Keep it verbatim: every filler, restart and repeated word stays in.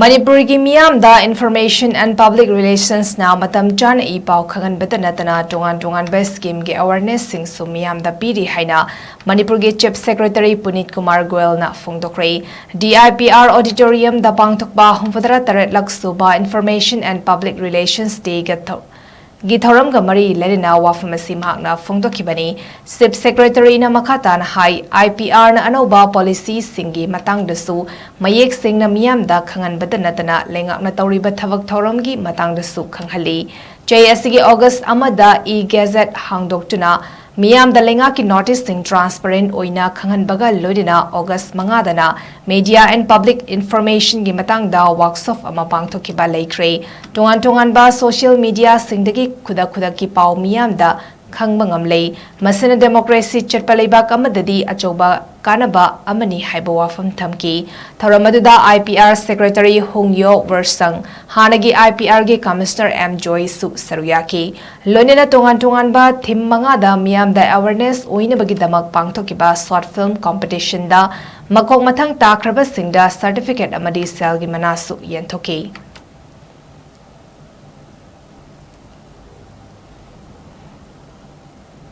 ꯃꯅꯤꯄꯨꯔꯒꯤ ꯃꯤꯌꯥꯝꯗ Information and Public Relationsꯅ ꯃꯇꯝ ꯆꯥꯅ ꯏ ꯄꯥꯎ ꯈꯪꯍꯟꯕꯇ ꯅꯠꯇꯅ ꯇꯣꯉꯥꯟ ꯇꯣꯉꯥꯟꯕ schemeꯒꯤ awarenessꯁꯤꯡꯁꯨ ꯃꯤꯌꯥꯝꯗ ꯄꯤꯔꯤ ꯍꯥꯏꯅ ꯃꯅꯤꯄꯨꯔꯒꯤ Chief Secretary ꯄꯨꯅꯤꯠ ꯀꯨꯃꯥꯔ ꯒꯣꯌꯜꯅ ꯐꯣꯡꯗꯣꯛꯈ꯭ꯔꯦ꯫ DIPR Auditoriumꯗ ꯄꯥꯡꯊꯣꯛꯄ ꯍꯨꯝꯐꯨꯇꯔꯥ ꯇꯔꯦꯠꯂꯛ ꯁꯨꯕ Information and Public Relations Dayꯒ ꯊꯧ-, ꯒꯤ ꯊꯧꯔꯝꯒ ꯃꯔꯤ ꯂꯩꯅꯅ ꯋꯥꯐꯝ ꯑꯁꯤ ꯃꯍꯥꯛꯅ ꯐꯣꯡꯗꯣꯛꯈꯤꯕꯅꯤ꯫ Chief Secretaryꯅ ꯃꯈꯥ ꯇꯥꯅ ꯍꯥꯏ, IPRꯅ ꯑꯅꯧꯕ policyꯁꯤꯡꯒꯤ ꯃꯇꯥꯡꯗꯁꯨ ꯃꯌꯦꯛ ꯁꯦꯡꯅ ꯃꯤꯌꯥꯝꯗ ꯈꯪꯍꯟꯕꯇ ꯅꯠꯇꯅ ꯂꯩꯉꯥꯛꯅ ꯇꯧꯔꯤꯕ ꯊꯕꯛ ꯊꯧꯔꯝꯒꯤ ꯃꯇꯥꯡꯗꯁꯨ ꯈꯪꯍꯜꯂꯤ꯫ ꯆꯍꯤ ꯑꯁꯤꯒꯤ August ꯑꯃꯗ e-gazette ꯍꯥꯡꯗꯣꯛꯇꯨꯅ ꯃꯤꯌꯥꯝꯗ ꯂꯩꯉꯥꯛꯀꯤ noticeꯁꯤꯡ transparent ꯑꯣꯏꯅ ꯈꯪꯍꯟꯕꯒ ꯂꯣꯏꯅꯅ August ꯃꯉꯥꯗꯅ Media and Public Informationꯒꯤ ꯃꯇꯥꯡꯗ workshop ꯑꯃ ꯄꯥꯡꯊꯣꯛꯈꯤꯕ ꯂꯩꯈ꯭ꯔꯦ꯫ ꯇꯣꯉꯥꯟ ꯇꯣꯉꯥꯟꯕ social mediaꯁꯤꯡꯗꯒꯤ ꯈꯨꯗꯛ ꯈꯨꯗꯛꯀꯤ ꯄꯥꯎ ꯃꯤꯌꯥꯝꯗ ꯈꯪꯕ ꯉꯝꯂꯦ꯫ ꯃꯁꯤꯅ democracy ꯆꯠꯄ ꯂꯩꯕꯥꯛ ꯑꯃꯗꯗꯤ ꯑꯆꯧꯕ ꯀꯥꯟꯅꯕ ꯑꯃꯅꯤ ꯍꯥꯏꯕ ꯋꯥꯐꯝ ꯊꯝꯈꯤ꯫ ꯊꯧꯔꯝ ꯑꯗꯨꯗ IPR Secretary ꯍꯣꯡꯌꯣ ꯋꯔꯁꯪ, ꯍꯥꯟꯅꯒꯤ IPRꯒꯤ Commissioner ꯑꯦꯝ ꯖꯣꯏꯁꯨ ꯁꯔꯨꯛ ꯌꯥꯈꯤ꯫ ꯂꯣꯏꯅꯅ ꯇꯣꯉꯥꯟ ꯇꯣꯉꯥꯟꯕ theme ꯃꯉꯥꯗ ꯃꯤꯌꯥꯝꯗ awareness ꯑꯣꯏꯅꯕꯒꯤꯗꯃꯛ ꯄꯥꯡꯊꯣꯛꯈꯤꯕ short film competitionꯗ ꯃꯀꯣꯛ ꯃꯊꯪ ꯇꯥꯈ꯭ꯔꯕꯁꯤꯡꯗ certificate ꯑꯃꯗꯤ ꯁꯦꯜꯒꯤ ꯃꯅꯥꯁꯨ ꯌꯦꯟꯊꯣꯛꯈꯤ꯫